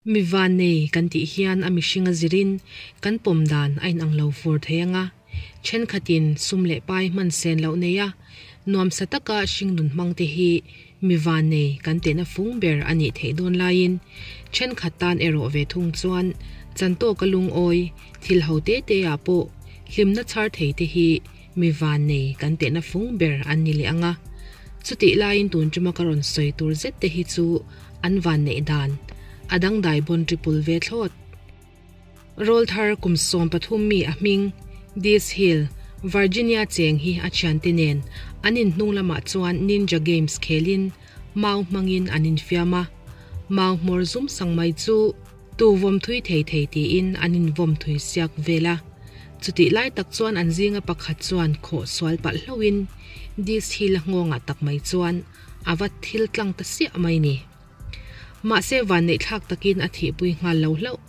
Mi vannei kan tih hian a mihring a zirin kan pawm dan a inang lo fur thei ang a, thenkhatin sum leh pai hman sen loh nei a, nuamsa taka hringnun hmang te hi mi vannei kan tehna fung ber a nih theih dawn laiin thenkhat tan erawh ve thung chuan chantawka lungawi thil ho te te ah pawh hlimna chhar thei te hi mi vannei kan tehna fung ber an ni leh ang a. Chutih laiin tun tuma ka rawn sawi tur zet te hi chu an vanneih dan a dangdai bawn tripul ve thlawt. Rawlthar kum 13 mi a hming Dis Hill, Virginia cheng hi a thiante nen an inhnung lamah chuan Ninja Games khelin mau hmangin an infiam a. Mau hmawr zum sang mai chu tu vawm thui thei thei tiin an invawm thui siak vel a. Chutih lai tak chuan an zinga pakhat chuan khawh sual palh hlauhin Dis Hill a nghawngah tak mai chuan a va thil tlang ta siah mai ni. Mahse vanneihthlak takin a thihpui nghal lo hlauh.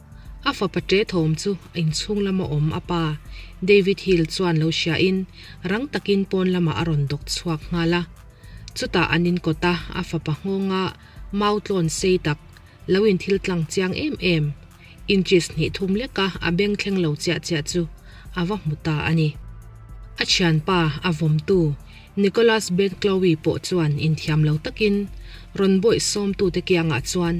A fapa ṭe thawm chu a inchhung lama awm a pa David Hill chuan lo hriain rang takin pawn lamah a rawn dawk chhuak nghal a. Chutah an inkawt a, a fapa nghawnga mau tlawn sei tak lo inthil tlang chiang em em, inches hnih thum leka a beng thleng lo chiah chiah chu a va hmu ta a ni. A thianpa a vawmtu Nicholas Benclowy pawh chuan inthiam lo takin rawn bawih sawmtute kiangah chuan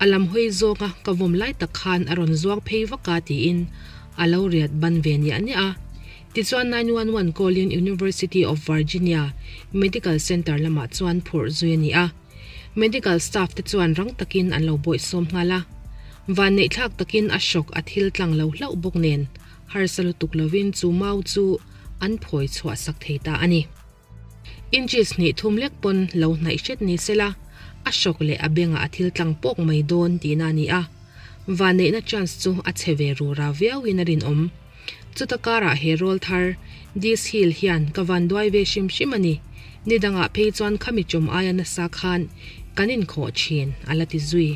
a lam hawi zawnga ka vawm lai tak khan a rawn zuang phei vak a tiin a lo riat ban ve niah niah a. Tichuan 911 call-in University of Virginia Medical Center lamah chuan phurh zui a ni a. Medical staff te chuan rang takin an lo bawih sawm nghal a. Vanneihthlak takin a shock a thil tlang lo hlauh bawk nen harsa lutuk lovin chu mau chu an phawi chhuah sak thei ta a ni. Inches hnih thum lek pawn lo hnaih hret ni sela, a shock leh a bengah a thil tlang pawk mai dawn tihna a ni a. Vanneihna chance chu a chhe ve rura viauin a rinawm. Chuta karah he rawl thar, This Hill hian ka van duai ve hrim hrim a ni. Ni dangah phei chuan khami chawm aia nasa khan kan inkhawh thin, a la ti zui.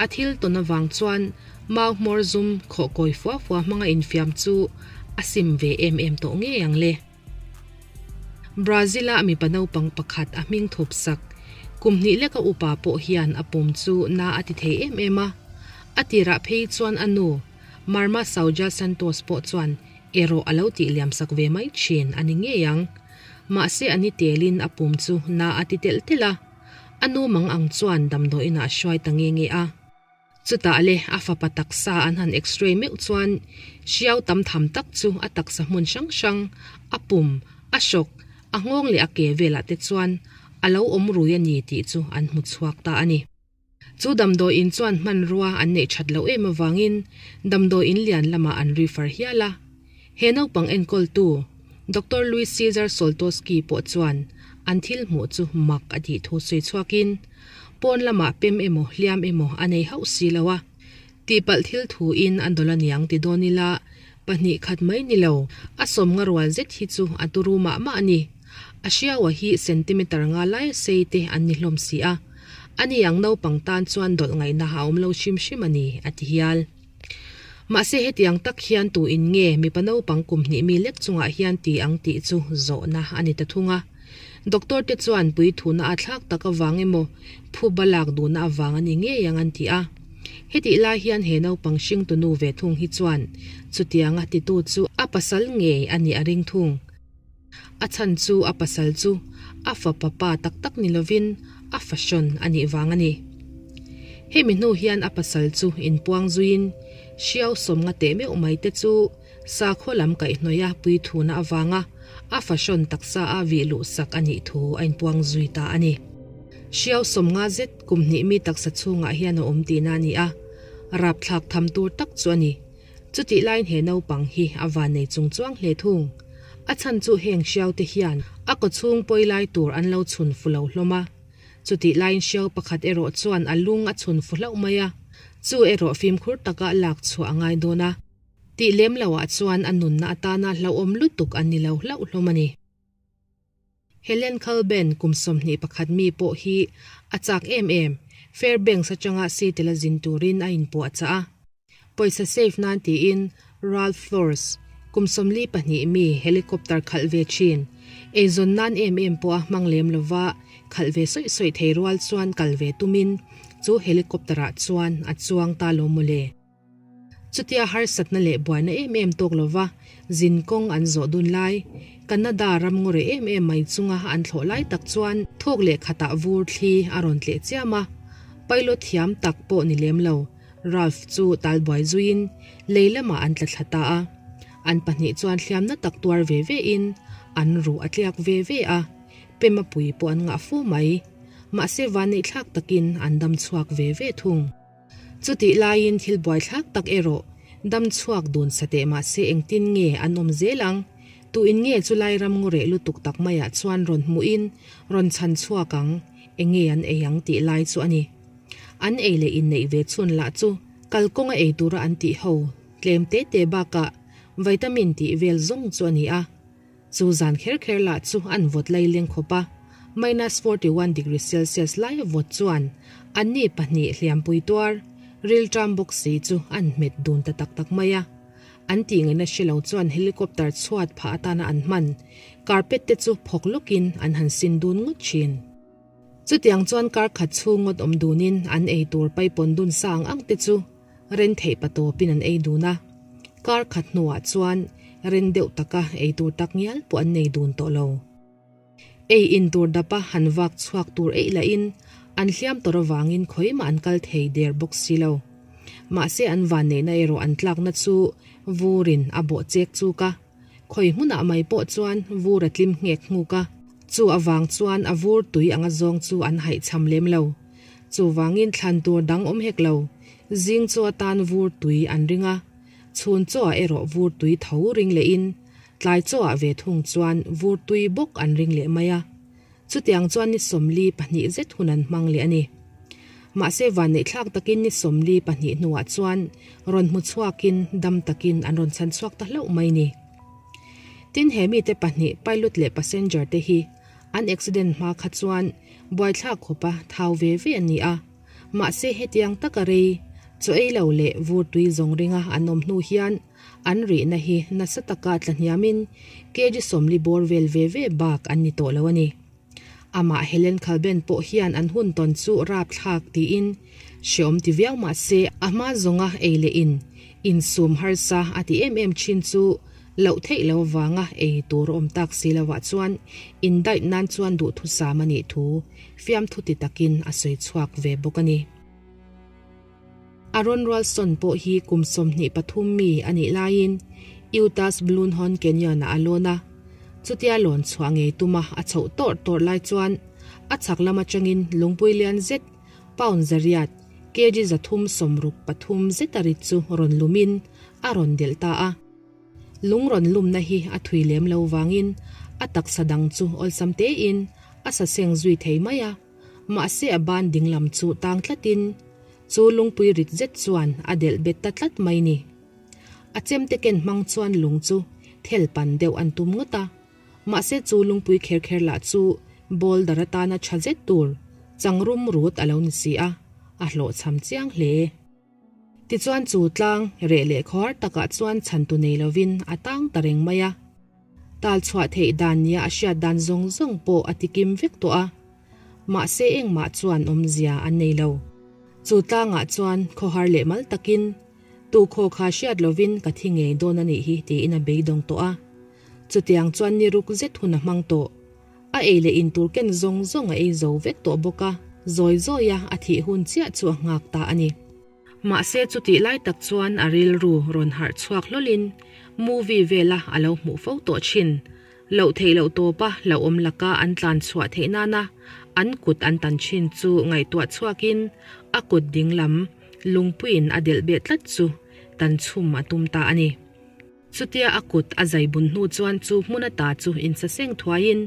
A thil tawn avang chuan mau hmawr zum khawh kawi fua fua hmanga infiam chu a sim ve em em tawh ngei ang le. Brazil-a mipa naupang pakhat a hming thup sak, kum hnih leka upa pawh hian a pum chu na a ti thei em em a. A tirah phei chuan a nu, Marma Souja Santos pawh chuan erawh a lo tih liam sak ve mai thin a ni ngei ang. Mahse a ni telin a pum chu na a ti telh telh a, a nu mang ang chuan damdawiinah a hruai ta nge nge a. Chutah le a fapa taksa an han x-ray meuh chuan hriau tam tham tak chu a taksa hmun hrang hrang, a pum, a hrawk, a nghawng leh a ke velah te chuan a lo awm rui a ni tih chu an hmu chhuak ta a ni. Chu damdawiin chuan hmanrua an neih that loh em avangin damdawiin lian lamah an refer hial a. He naupang enkawltu Doctor Luis Cesar Soltoski pawh chuan an thil hmuh chu mak a tih thu sawi chhuakin, Pawn lamah pem emaw hliam emaw a nei hauh si lo a, tihpalh thil thuin a dawlh aniang ti dawn ila pahnih khat mai ni lo, a sawmnga rual zet hi chu a turu mah mah a ni. A hriaua hi centimeter nga lai sei te an ni hlawm si a, ani ang naupang tan chuan dawlh ngaihna a awm lo hrim hrim a ni, a ti hial. Mahse hetiang tak hian tu in nge mipa naupang kum hnih mi lek chungah hian ti ang tih chu zawhna a ni ta thung a. Doctor te chuan puithuna a thlak tak avang emaw phuba lak duhna avang a ni ngei ang an ti a. Hetih lai hian he naupang hringtu nu ve thung hi chuan chutianga titu chu a pasal ngei a nih a ring thung. A chhan chu a pasal chu a fapa pa tak tak ni lovin a fashion a nih vang a ni. Hemi hnu hian a pasal chu inpuang zuiin hriau sawmnga teh meuh mai te chu sakhaw lam kaihhnawih a puithuna avanga a fashion taksa a vih luh sak a nih thu a inpuang zui ta a ni. Hriau sawmnga zet kum hnih mi taksa chhungah hian a awm tihna a ni a, rapthlak tham tur tak chu a ni. Chutih laiin he naupang hi a vannei chung chuang hle thung. A chhan chu heng hriau te hian a kawchhung pawi lai tur an lo chhun fu lo hlawm a. Chutih laiin hriau pakhat erawh chuan a lung a chhun fu hlauh mai a, chu erawh fimkhur taka lak chhuah a ngai dawn a. Tih lem loah chuan a nunna atana hlauhawm lutuk an ni lo hlauh hlawm a ni. Helen Kalben kum 21 mi pawh hi a chak em em, Fairbanks atanga Seattle a zin turin a inpuahchah a. Pawisa save nan tiin Ralph Flores, kum 42 mi helicopter khalh ve thin, eizawn nan em em pawh a hmang lem lova khalh ve sawih sawih thei rual chuan kal ve tumin chu helicopter ah chuan a chuang ta lo mawle. Chutia harsatna leh buaina em em tawk lova zin kawng an zawh dun lai, Canada ram ngawreh em em mai chunga an thlawh lai tak chuan thawk leh khatah vur thli a rawn tleh chiam a, pilot thiam tak pawh ni lem lo Ralph chu talbuai zuiin lei lamah an tla thla ta a. An pahnih chuan hliamna tak tuar ve ve in an ruh a tliak ve ve a, pema pui pawh an ngah fu mai. Mahse vanneihthlak takin an dam chhuak ve ve thung. Chutih laiin thil buaithlak tak erawh dam chhuak dun sa teh mahse engtin nge an awm zel ang? Tuin nge chulai ram ngawreh lutuk tak maiah chuan rawn hmuhin rawn chhan chhuak ang? Enge an ei ang tih lai chu a ni. An ei leh inneih ve chhun lah chu kalkawnga ei tura an tih ho tlem te te bakah vitamin tih vel zawng chu a ni a. Chu zan kher kher lah chu an vawt lai leng khawp a, minus 41 degree celsius laia vawt chuan anni pahnih hliampui tuar, rilṭam bawk si chu an hmet dun ta tak tak mai a. An tih ngaihna hre lo chuan helicopter chhuat phah atana an hman carpet te chu phawk lawkin an han sin dun ngawt thin. Chutiang chuan kar khat chhung ngawt awm dunin an ei tur paipawn dun sa ang ang te chu ren theih pa tawpin an ei dun a. Kar khat hnuah chuan ren deuh taka ei tur tak ngial pawh an nei dun tawh lo. Ei in tur dapa han vak chhuak tur eih lahin an hliam tawr avangin khawimah an kal thei der bawk si lo. Mahse an vanneihna erawh an tlakna chu vurin a bawh chek chuk a. Khawi hmunah mai pawh chuan vur a tlim nghek nghuk a, chu avang chuan a vur tui anga zawng chu an haihchham lem lo. Chuvangin thlan tur dang awm hek lo, zing chaw atan vur tui an ring a, chhun chawah erawh vur tui tho ring lehin tlai chawah ve thung chuan vur tui bawk an ring leh mai a. Chutiang chuan ni 42 zet hun an hmang leh a ni. Mahse vanneihthlak takin ni 42 hnuah chuan rawn hmu chhuakin dam takin an rawn chhan chhuak ta hlauh mai ni. Tin he mite pahnih pilot leh passenger te hi an accident hma kha chuan buaithlak khawpa thau ve ve an ni a. Mahse hetiang taka rei chaw ei lo leh vur tui zawng ringa an awm hnu hian An rihna hi nasa taka tla hniamin kg 40 bawr vel ve ve bak an ni tawh lo a ni. Amah Helen Khalben pawh hian an hun tawn chu rapthlak tiin hreawm ti viau mah se a hma zawnga ei leh in insum harsa a ti em em thin chu loh theih lo avanga ei tur awm tak si lovah chuan indaih nan chuan duhthusam a nih thu fiamthu ti takin a sawi chhuak ve bawk a ni. Aaron Ralston pawh hi kum 23 mi a nih laiin Utah's Blue Horn Canyon-ah a lawn a. Chutia lawn chhuah ngei tuma a chhoh tawrh tawrh lai chuan a chhak lam atangin lungpui lian zet, pound 100, kg 363 zeta rit chu rawn lumin a rawn delh ta a. Lung rawn lumna hi a thui lem lo vangin a taksa dang chu awlsam tein a saseng zui thei mai a. Mahse a ban dinglam chu tang tlatin chu lungpui rit zet chuan a delh bet ta tlat mai ni. A chemte ken hmang chuan lung chu thel pan deuh an tum ngawt a. Mahse chu lungpui kher kher lah chu boulder atana tha zet tur changrum rut a lo ni si a, a hlawhchham chiang hle. Tichuan chu tlang reh leh khawhar takah chuan chhantu nei lovin a tang ta reng mai a. Tal chhuah theih dan nia a hriat dan zawng zawng pawh a tikim vek tawh a. Mahse engmah chuan awmzia an nei lo. Chu tlangah chuan khawhar leh mal takin tu khaw kha hriat lovin ka thi ngei dawn a nih hi tiin a beidawng tawh a. Chutiang chuan ni ruk zet hun a hmang tawh. A ei leh in tur ken zawng zawng a ei zo vek tawh bawk a, zawi zawia a thih hun chiah chu a nghak ta a ni. Mahse chutih lai tak chuan a rilru rawn harh chhuak hlawlin movie vela a lo hmuh fo tawh thin. Loh theih loh tawpa hlauhawm laka an tlan chhuah theih nana an kut an tan thin chu ngaihtuah chhuakin a kut dinglam lungpuiin a delh beh tlat chu tan chhum a tum ta a ni. Chutia a kut a zai bun hnu chuan chu hmun ata chu insaseng thuaiin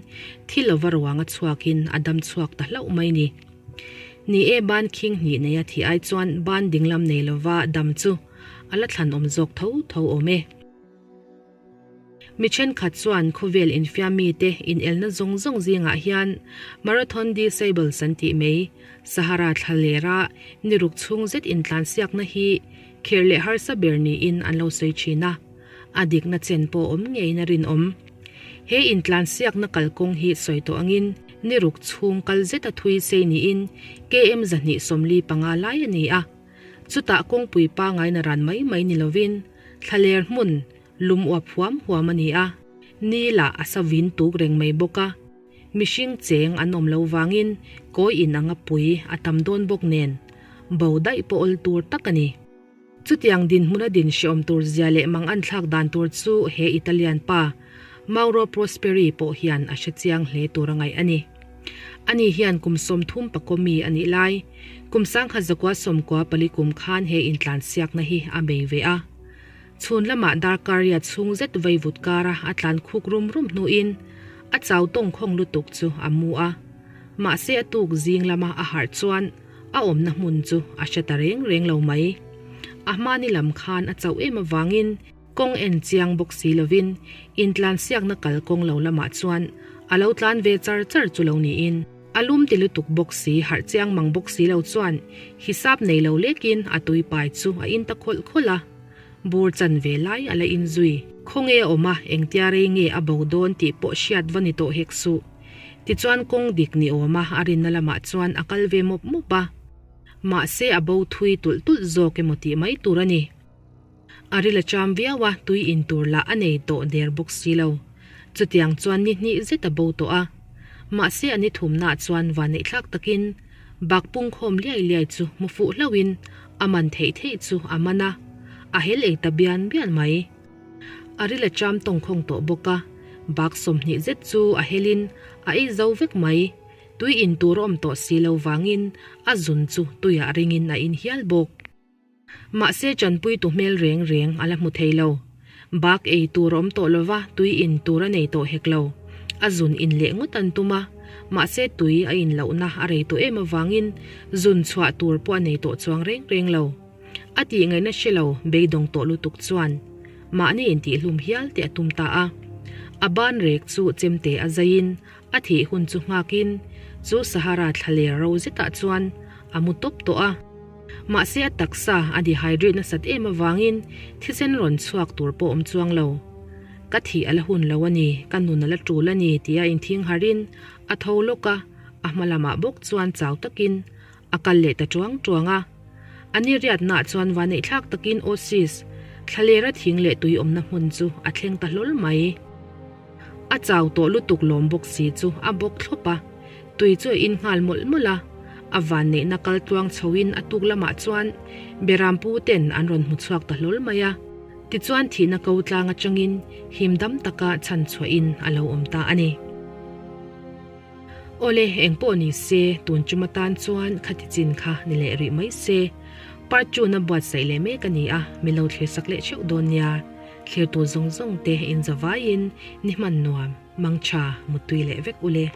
thi lova ruang a chhuakin a dam chhuak ta hlauh mai ni. Ni e, ban khing hnih neia thih ai chuan ban dinglam nei lova dam chu a la thlanawm zawk tho tho awm e. Mi thenkhat chuan khawvel infiam mite inelna zawng zawng zingah hian Marathon des Sables an tih mai, Sahara thlalera ni ruk chhung zet intlansiakna hi Kher leh harsa ber niin an lo sawi thin a, a dikna chen pawh awm ngeiin a rinawm. He intlansiakna kalkawng hi sawi tawh angin Ni ruk chhung kal zeta thui sei niin KM 245 lai a ni a. Chutah kawngpui pangai na ran mai mai ni lovin thlaler hmun lum uap huam huam a ni a. Ni lah a sa vin tuk reng mai bawk a. Mihring cheng an awm lo vangin kawi in anga pui a tam dawn bawk nen bo daih pawh awl tur tak a ni. Chutiang dinhmuna din hreawm tur zia leh mang an thlak dan tur chu he Italian pa Mauro Prosperi pawh hian a hre chiang hle tur a ngaih a ni. Ani hian kum 30 pakaw mi a nih lai, kum 1994 kum khan he intlansiakna hi a bei ve a. Chhun lamah darkar riat chhung zet vaivut kara a tlan khuk rum rum hnuin a chau tawngkhawng lutuk chu a mu a. Mahse a tuk zing lama a harh chuan a awmna hmun chu a hre ta reng reng lo mai. A hmani lam khan a chauh em avangin kawng en chiang bawk si lovin intlansiakna kal kawng lo lamah chuan a lo tlan ve char char chu lo niin. A lum ti lutuk bawk si harh chiang mang bawk si lo chuan hisap nei lo lekin a tui pai chu a in ta khawlh khawlh a. Bur chan ve lai a la in zui. Khawnge a awm a, engtia rei nge a bo dawn tih pawh hriat va ni tawh hek suh. Tichuan kawng dik ni awm a, a rinna lamah chuan a kal ve mawp mawp a. Mahse a bo thui tulh tulh zawk emaw tih mai tur a ni. A ril a cham viau a, tui in tur lah a nei tawh der bawk si lo. Chutiang chuan ni hnih zet a bo tawh a. Mahse a ni thumnaah chuan vanneihthlak takin bak pungkhawm liai liai chu hmu fuh hlauhin a man theih theih chu a man a, a hel ei ta bian bian mai. A ril a cham tawngkhawng tawh bawk a, bak 20 zet chu a helin a ei zo vek mai. Tui in tur a awm tawh si lo vangin a zun chu tuiah ringin a in hial bawk. Mahse chanpuitu hmel reng reng a la hmu thei lo. Bak ei tur a awm tawh lova tui in tur a nei tawh hek lo. A zun in leh ngawt an tum a, mahse tui a in lohna a rei tawh em avangin zun chhuah tur pawh a nei tawh chuang reng reng lo. A tih ngaihna hre lo beidawng tawh lutuk chuan mahni intihhlum hial te a tum ta a. A ban rek chu chemte a zaiin a thih hun chu nghakin chu Sahara thlaler ro zetah chuan a mu tawp tawh a. Mahse a taksa a dehydrate nasat em avangin thisen rawn chhuak tur pawh awm chuang lo. Ka thih a la hun lo a ni, ka nun a la tul a ni tia inthing harin a tho lawk a, a hma lamah bawk chuan chau takin A kal leh ta tuang tuang a. A ni riatnaah chuan vaneihthlak takin Oasis, thlalera thing leh tui awmna hmun chu a thleng ta hlawl mai. A chau tawh lutuk lawm bawk si chu a bawk thlawp a, tui chu a in nghal mawlh mawlh a. A vanneihna kal tluang chhoin a tuk lamah chuan Berampu ten an rawn hmu chhuak ta hlawl mai a. Tichuan thihna ko tlang atangin him dam taka chhan chhuahin a lo awm ta a ni. Awle, engpawh ni se, tun tum atan chuan khati chin kha ni leh rih mai se. Part tuna buatsaih leh mek a ni a, min lo thlirsak leh theuh dawn nia. Thlirtu zawng zawng te in zavaiin ni hman nuam, mangtha, muttui leh vek ule.